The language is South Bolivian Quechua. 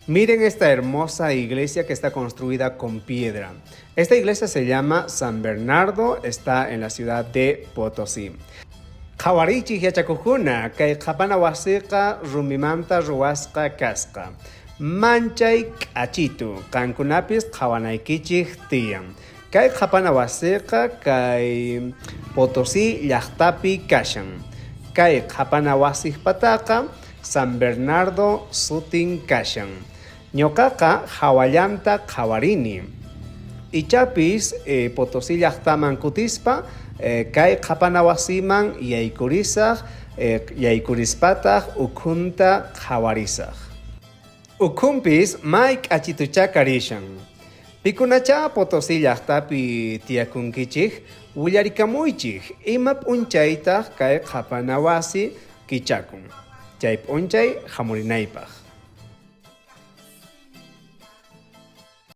Miren esta hermosa iglesia que está construida con piedra. Esta iglesia se llama San Bernardo, está en la ciudad de Potosí. Qhawariychej yachakojkuna, kay qhapana wasiqa rumimanta ruwasqa kasqa. Manchay k'achitu, qankunapis qhawanaykichej tiyan. Kay qhapana wasiqa kay Potosí llajtapi kashan. Kay qhapana wasijpataqa San Bernardo sutin kashan. Ñoqaqa jawallanta qhawarini. Ichapis Potosí llajtaman kutispa kay qhapana wasiman yaykurisaj, yaykurispataj ukhunta qhawarisaj. Ukhunpis may k'achituchá karishan. Pikunachá Potosí llajtapi tiyakunkichej, willarikamuychej ima p'unchaytaj kay qhapana wasi kichakun, chay p'unchay jamurinaypaj.